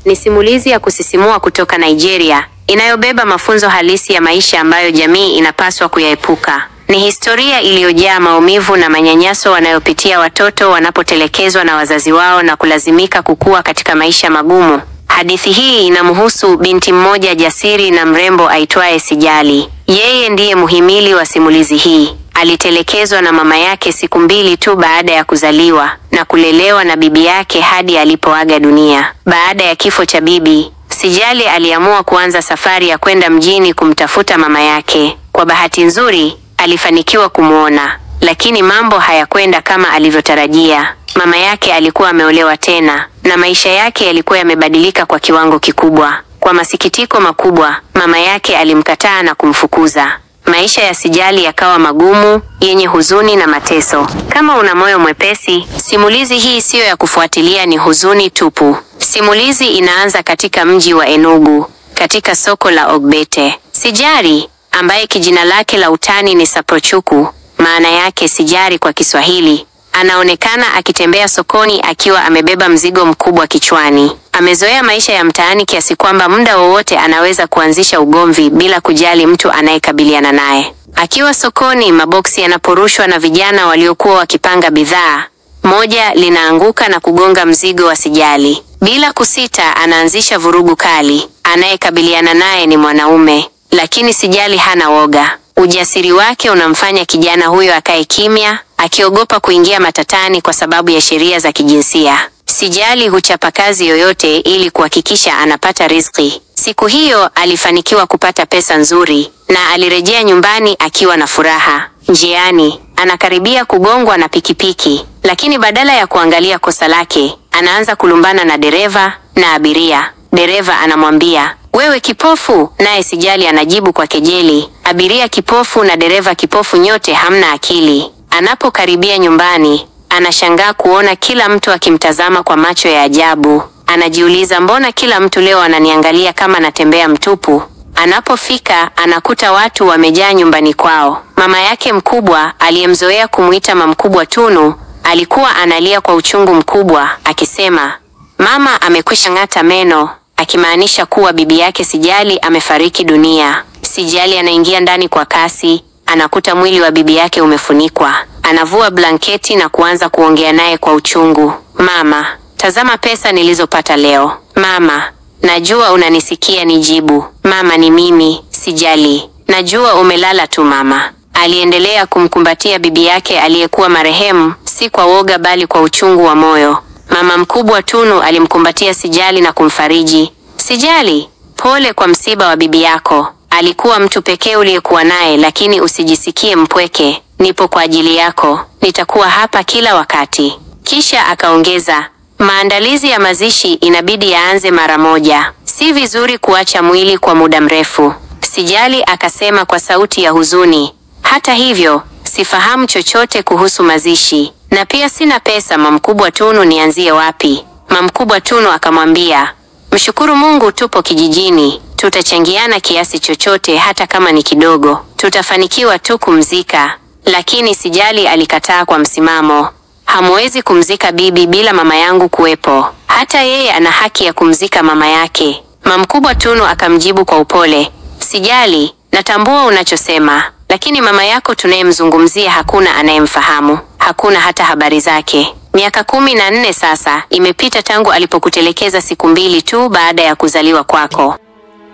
Ni simulizi ya kusisimua kutoka Nigeria inayobeba mafunzo halisi ya maisha ambayo jamii inapaswa kuyaepuka. Ni historia iliyojaa maumivu na manyanyaso wanayopitia watoto wanapotelekezwa na wazazi wao na kulazimika kukua katika maisha magumu. Hadithi hii inamhusu binti mmoja jasiri na mrembo aitwaye Sijali. Yeye ndiye muhimili wa simulizi hii. Alitelekezwa na mama yake siku mbili tu baada ya kuzaliwa na kulelewa na bibi yake hadi alipoaga dunia. Baada ya kifo cha bibi, Sijali aliamua kuanza safari ya kwenda mjini kumtafuta mama yake. Kwa bahati nzuri, alifanikiwa kumwona, lakini mambo hayakwenda kama alivyotarajia. Mama yake alikuwa ameolewa tena na maisha yake yalikuwa yamebadilika kwa kiwango kikubwa. Kwa masikitiko makubwa, mama yake alimkataa na kumfukuza. Maisha ya Sijali yakawa magumu, yenye huzuni na mateso. Kama una moyo mwepesi, simulizi hii siyo ya kufuatilia, ni huzuni tupu. Simulizi inaanza katika mji wa Enugu, katika soko la Ogbete. Sijali, ambaye kijina lake la utani ni Saprochuku, maana yake sijari kwa Kiswahili, anaonekana akitembea sokoni akiwa amebeba mzigo mkubwa kichwani. Amezoea maisha ya mtaani kiasi kwamba muda wowote anaweza kuanzisha ugomvi bila kujali mtu anayekabiliana naye. Akiwa sokoni, maboksi yanaporushwa na vijana waliokuwa wakipanga bidhaa, moja linaanguka na kugonga mzigo wa Sijali. Bila kusita, anaanzisha vurugu kali. Anayekabiliana naye ni mwanaume, lakini Sijali hana woga. Ujasiri wake unamfanya kijana huyo akae kimya, akiogopa kuingia matatani kwa sababu ya sheria za kijinsia. Sijali huchapa kazi yoyote ili kuhakikisha anapata riziki. Siku hiyo alifanikiwa kupata pesa nzuri na alirejea nyumbani akiwa na furaha. Njiani, anakaribia kugongwa na pikipiki, lakini badala ya kuangalia kosa lake, anaanza kulumbana na dereva na abiria. Dereva anamwambia, "Wewe kipofu," naye Sijali anajibu kwa kejeli, "Abiria kipofu na dereva kipofu, nyote hamna akili." Anapokaribia nyumbani, anashangaa kuona kila mtu akimtazama kwa macho ya ajabu. Anajiuliza, mbona kila mtu leo ananiangalia kama natembea mtupu? Anapofika, anakuta watu wamejaa nyumbani kwao. Mama yake mkubwa aliyemzoea kumuita Mamkubwa Tunu alikuwa analia kwa uchungu mkubwa akisema, "Mama amekwisha ng'ata meno," akimaanisha kuwa bibi yake Sijali amefariki dunia. Sijali anaingia ndani kwa kasi, anakuta mwili wa bibi yake umefunikwa. Anavua blanketi na kuanza kuongea naye kwa uchungu. "Mama, tazama pesa nilizopata leo. Mama, najua unanisikia, nijibu. Mama, ni mimi, Sijali. Najua umelala tu mama." Aliendelea kumkumbatia bibi yake aliyekuwa marehemu, si kwa woga bali kwa uchungu wa moyo. Mama mkubwa Tunu alimkumbatia Sijali na kumfariji. "Sijali, pole kwa msiba wa bibi yako. Alikuwa mtu pekee uliyekuwa naye, lakini usijisikie mpweke. Nipo kwa ajili yako. Nitakuwa hapa kila wakati." Kisha akaongeza, "Maandalizi ya mazishi inabidi yaanze mara moja. Si vizuri kuacha mwili kwa muda mrefu." Sijali akasema kwa sauti ya huzuni, "Hata hivyo, sifahamu chochote kuhusu mazishi na pia sina pesa. Mamkubwa Tunu, nianzie wapi?" Mamkubwa Tunu akamwambia, "Mshukuru Mungu tupo kijijini, tutachangiana kiasi chochote hata kama ni kidogo. Tutafanikiwa tu kumzika." Lakini Sijali alikataa kwa msimamo. "Hamwezi kumzika bibi bila mama yangu kuwepo. Hata yeye ana haki ya kumzika mama yake." Mamkubwa Tunu akamjibu kwa upole, "Sijali, natambua unachosema, lakini mama yako tunayemzungumzia hakuna anayemfahamu, hakuna hata habari zake. Miaka 14 sasa imepita tangu alipokutelekeza siku mbili tu baada ya kuzaliwa kwako."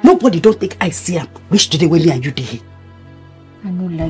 Nobody don't think I see am. Which today when me and you dey here.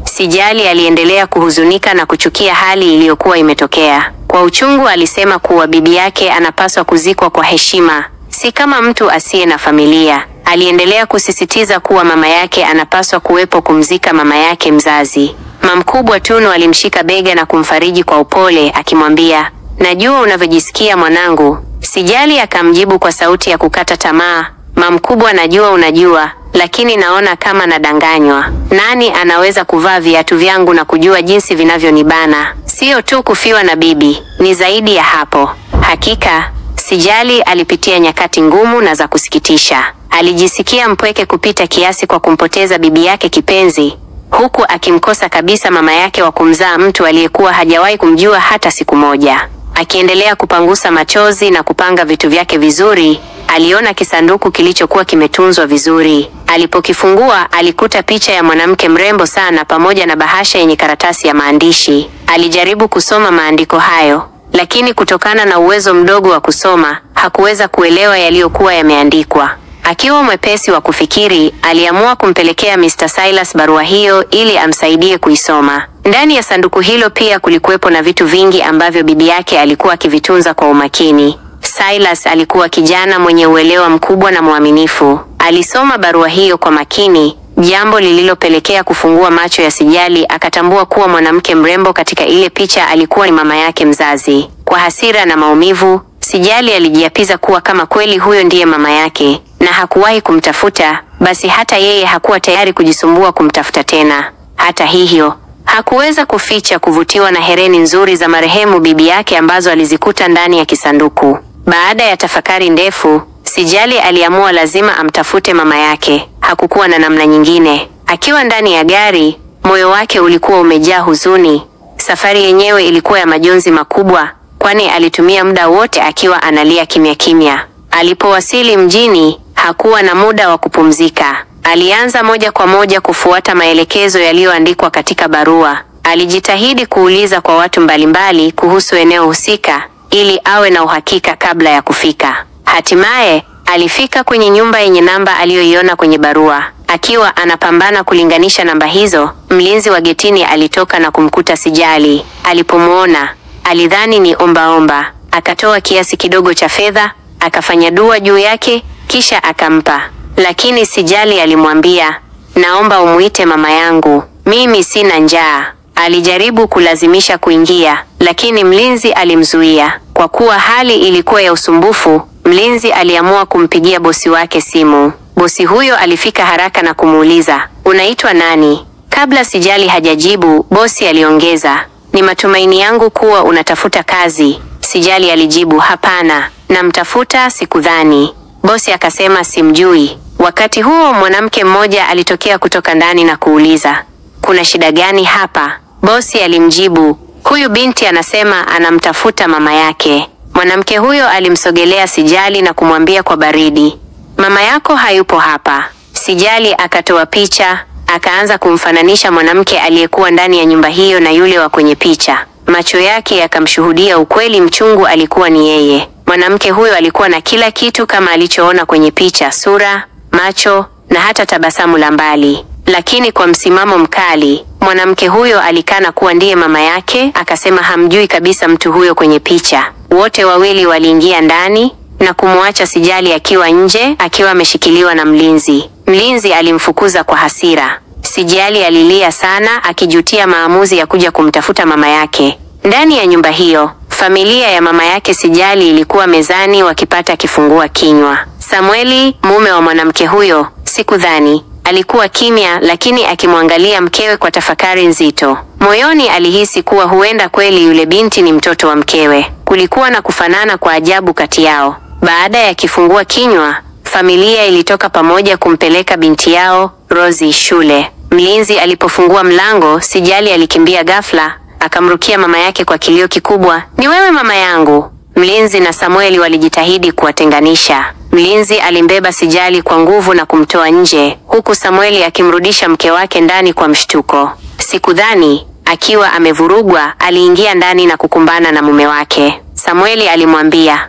Sijali aliendelea kuhuzunika na kuchukia hali iliyokuwa imetokea. Kwa uchungu alisema kuwa bibi yake anapaswa kuzikwa kwa heshima, si kama mtu asiye na familia. Aliendelea kusisitiza kuwa mama yake anapaswa kuwepo kumzika mama yake mzazi. Mamkubwa Tunu alimshika bega na kumfariji kwa upole akimwambia, "Najua unavyojisikia mwanangu." Sijali akamjibu kwa sauti ya kukata tamaa, "Mamkubwa, najua unajua, lakini naona kama nadanganywa. Nani anaweza kuvaa viatu vyangu na kujua jinsi vinavyonibana? Sio tu kufiwa na bibi, ni zaidi ya hapo." Hakika, Sijali alipitia nyakati ngumu na za kusikitisha. Alijisikia mpweke kupita kiasi kwa kumpoteza bibi yake kipenzi, huku akimkosa kabisa mama yake wa kumzaa, mtu aliyekuwa hajawahi kumjua hata siku moja. Akiendelea kupangusa machozi na kupanga vitu vyake vizuri, Aliona kisanduku kilichokuwa kimetunzwa vizuri. Alipokifungua, alikuta picha ya mwanamke mrembo sana pamoja na bahasha yenye karatasi ya maandishi. Alijaribu kusoma maandiko hayo, lakini kutokana na uwezo mdogo wa kusoma, hakuweza kuelewa yaliyokuwa yameandikwa. Akiwa mwepesi wa kufikiri, aliamua kumpelekea Mr. Silas barua hiyo ili amsaidie kuisoma. Ndani ya sanduku hilo pia kulikuwepo na vitu vingi ambavyo bibi yake alikuwa akivitunza kwa umakini. Silas alikuwa kijana mwenye uelewa mkubwa na mwaminifu. Alisoma barua hiyo kwa makini, jambo lililopelekea kufungua macho ya Sijali. Akatambua kuwa mwanamke mrembo katika ile picha alikuwa ni mama yake mzazi. Kwa hasira na maumivu, Sijali alijiapiza kuwa kama kweli huyo ndiye mama yake na hakuwahi kumtafuta, basi hata yeye hakuwa tayari kujisumbua kumtafuta tena. Hata hivyo, hakuweza kuficha kuvutiwa na hereni nzuri za marehemu bibi yake ambazo alizikuta ndani ya kisanduku. Baada ya tafakari ndefu, Sijali aliamua lazima amtafute mama yake. Hakukuwa na namna nyingine. Akiwa ndani ya gari, moyo wake ulikuwa umejaa huzuni. Safari yenyewe ilikuwa ya majonzi makubwa, kwani alitumia muda wote akiwa analia kimya kimya. Alipowasili mjini, hakuwa na muda wa kupumzika. Alianza moja kwa moja kufuata maelekezo yaliyoandikwa katika barua. Alijitahidi kuuliza kwa watu mbalimbali kuhusu eneo husika ili awe na uhakika kabla ya kufika. Hatimaye, alifika kwenye nyumba yenye namba aliyoiona kwenye barua. Akiwa anapambana kulinganisha namba hizo, mlinzi wa getini alitoka na kumkuta Sijali. Alipomuona, alidhani ni ombaomba. Akatoa kiasi kidogo cha fedha, akafanya dua juu yake, kisha akampa. Lakini Sijali alimwambia, "Naomba umuite mama yangu, mimi sina njaa." Alijaribu kulazimisha kuingia, lakini mlinzi alimzuia. Kwa kuwa hali ilikuwa ya usumbufu, mlinzi aliamua kumpigia bosi wake simu. Bosi huyo alifika haraka na kumuuliza, "Unaitwa nani?" Kabla Sijali hajajibu, bosi aliongeza, "Ni matumaini yangu kuwa unatafuta kazi." Sijali alijibu, "Hapana, namtafuta sikudhani." Bosi akasema, "Simjui." Wakati huo mwanamke mmoja alitokea kutoka ndani na kuuliza, "Kuna shida gani hapa?" Bosi alimjibu, "Huyu binti anasema anamtafuta mama yake." Mwanamke huyo alimsogelea Sijali na kumwambia kwa baridi, "Mama yako hayupo hapa." Sijali akatoa picha, akaanza kumfananisha mwanamke aliyekuwa ndani ya nyumba hiyo na yule wa kwenye picha. Macho yake yakamshuhudia ukweli mchungu, alikuwa ni yeye. Mwanamke huyo alikuwa na kila kitu kama alichoona kwenye picha: sura, macho na hata tabasamu la mbali. Lakini kwa msimamo mkali, mwanamke huyo alikana kuwa ndiye mama yake, akasema hamjui kabisa mtu huyo kwenye picha. Wote wawili waliingia ndani na kumwacha Sijali akiwa nje, akiwa ameshikiliwa na mlinzi. Mlinzi alimfukuza kwa hasira. Sijali alilia sana, akijutia maamuzi ya kuja kumtafuta mama yake. Ndani ya nyumba hiyo, familia ya mama yake Sijali ilikuwa mezani wakipata kifungua kinywa. Samueli, mume wa mwanamke huyo, sikudhani, alikuwa kimya, lakini akimwangalia mkewe kwa tafakari nzito. Moyoni alihisi kuwa huenda kweli yule binti ni mtoto wa mkewe. Kulikuwa na kufanana kwa ajabu kati yao. Baada ya kifungua kinywa, familia ilitoka pamoja kumpeleka binti yao Rosie shule. Mlinzi alipofungua mlango, Sijali alikimbia ghafla, akamrukia mama yake kwa kilio kikubwa, "Ni wewe mama yangu!" Mlinzi na Samueli walijitahidi kuwatenganisha. Mlinzi alimbeba Sijali kwa nguvu na kumtoa nje, huku Samueli akimrudisha mke wake ndani kwa mshtuko. Sikudhani, akiwa amevurugwa, aliingia ndani na kukumbana na mume wake. Samueli alimwambia,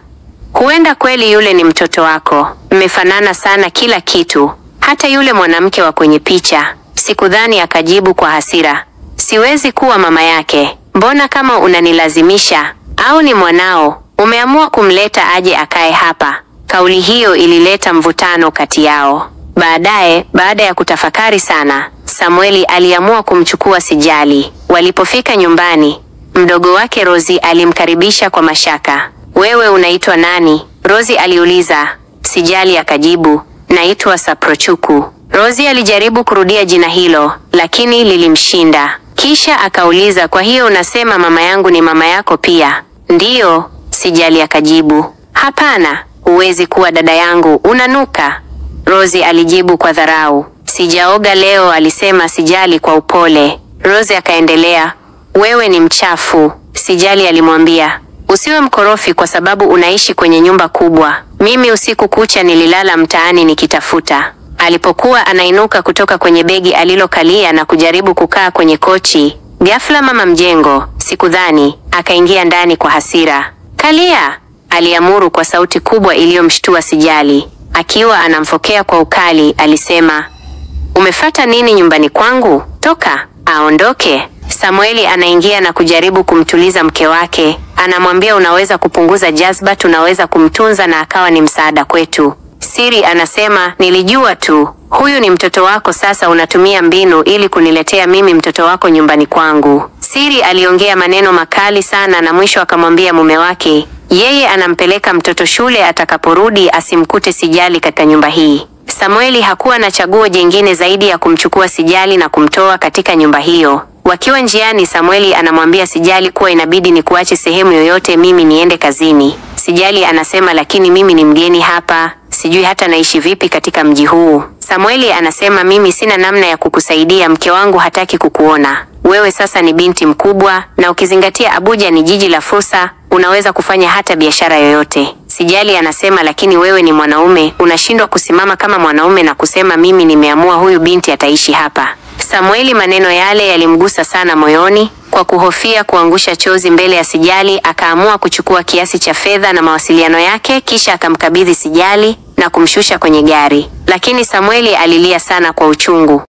"Huenda kweli yule ni mtoto wako. Mmefanana sana kila kitu, hata yule mwanamke wa kwenye picha." Sikudhani akajibu kwa hasira, "Siwezi kuwa mama yake. Mbona kama unanilazimisha? Au ni mwanao umeamua kumleta aje akae hapa?" Kauli hiyo ilileta mvutano kati yao. Baadaye, baada ya kutafakari sana, Samueli aliamua kumchukua Sijali. Walipofika nyumbani, mdogo wake Rosie alimkaribisha kwa mashaka. "Wewe unaitwa nani?" Rosie aliuliza. Sijali akajibu, "Naitwa Saprochuku." Rosie alijaribu kurudia jina hilo, lakini lilimshinda. Kisha akauliza, "Kwa hiyo unasema mama yangu ni mama yako pia?" "Ndiyo," Sijali akajibu. "Hapana, huwezi kuwa dada yangu, unanuka." Rosie alijibu kwa dharau. "Sijaoga leo," alisema Sijali kwa upole. Rosie akaendelea, "Wewe ni mchafu." Sijali alimwambia, Usiwe mkorofi kwa sababu unaishi kwenye nyumba kubwa. Mimi usiku kucha nililala mtaani nikitafuta. Alipokuwa anainuka kutoka kwenye begi alilokalia na kujaribu kukaa kwenye kochi, ghafla mama mjengo, sikudhani, akaingia ndani kwa hasira. Kalia, aliamuru kwa sauti kubwa iliyomshtua Sijali. Akiwa anamfokea kwa ukali, alisema, umefata nini nyumbani kwangu? Toka, aondoke. Samueli anaingia na kujaribu kumtuliza mke wake. Anamwambia unaweza kupunguza jazba, tunaweza kumtunza na akawa ni msaada kwetu. Siri anasema, nilijua tu, huyu ni mtoto wako, sasa unatumia mbinu ili kuniletea mimi mtoto wako nyumbani kwangu. Siri aliongea maneno makali sana na mwisho akamwambia mume wake, yeye anampeleka mtoto shule, atakaporudi asimkute Sijali katika nyumba hii. Samueli hakuwa na chaguo jingine zaidi ya kumchukua Sijali na kumtoa katika nyumba hiyo. Wakiwa njiani, Samueli anamwambia Sijali kuwa inabidi ni kuache sehemu yoyote, mimi niende kazini. Sijali anasema lakini mimi ni mgeni hapa, sijui hata naishi vipi katika mji huu. Samueli anasema mimi sina namna ya kukusaidia, mke wangu hataki kukuona. Wewe sasa ni binti mkubwa na ukizingatia Abuja ni jiji la fursa, unaweza kufanya hata biashara yoyote. Sijali anasema lakini wewe ni mwanaume, unashindwa kusimama kama mwanaume na kusema mimi nimeamua huyu binti ataishi hapa. Samueli maneno yale yalimgusa sana moyoni. Kwa kuhofia kuangusha chozi mbele ya Sijali, akaamua kuchukua kiasi cha fedha na mawasiliano yake, kisha akamkabidhi Sijali na kumshusha kwenye gari. Lakini Samueli alilia sana kwa uchungu.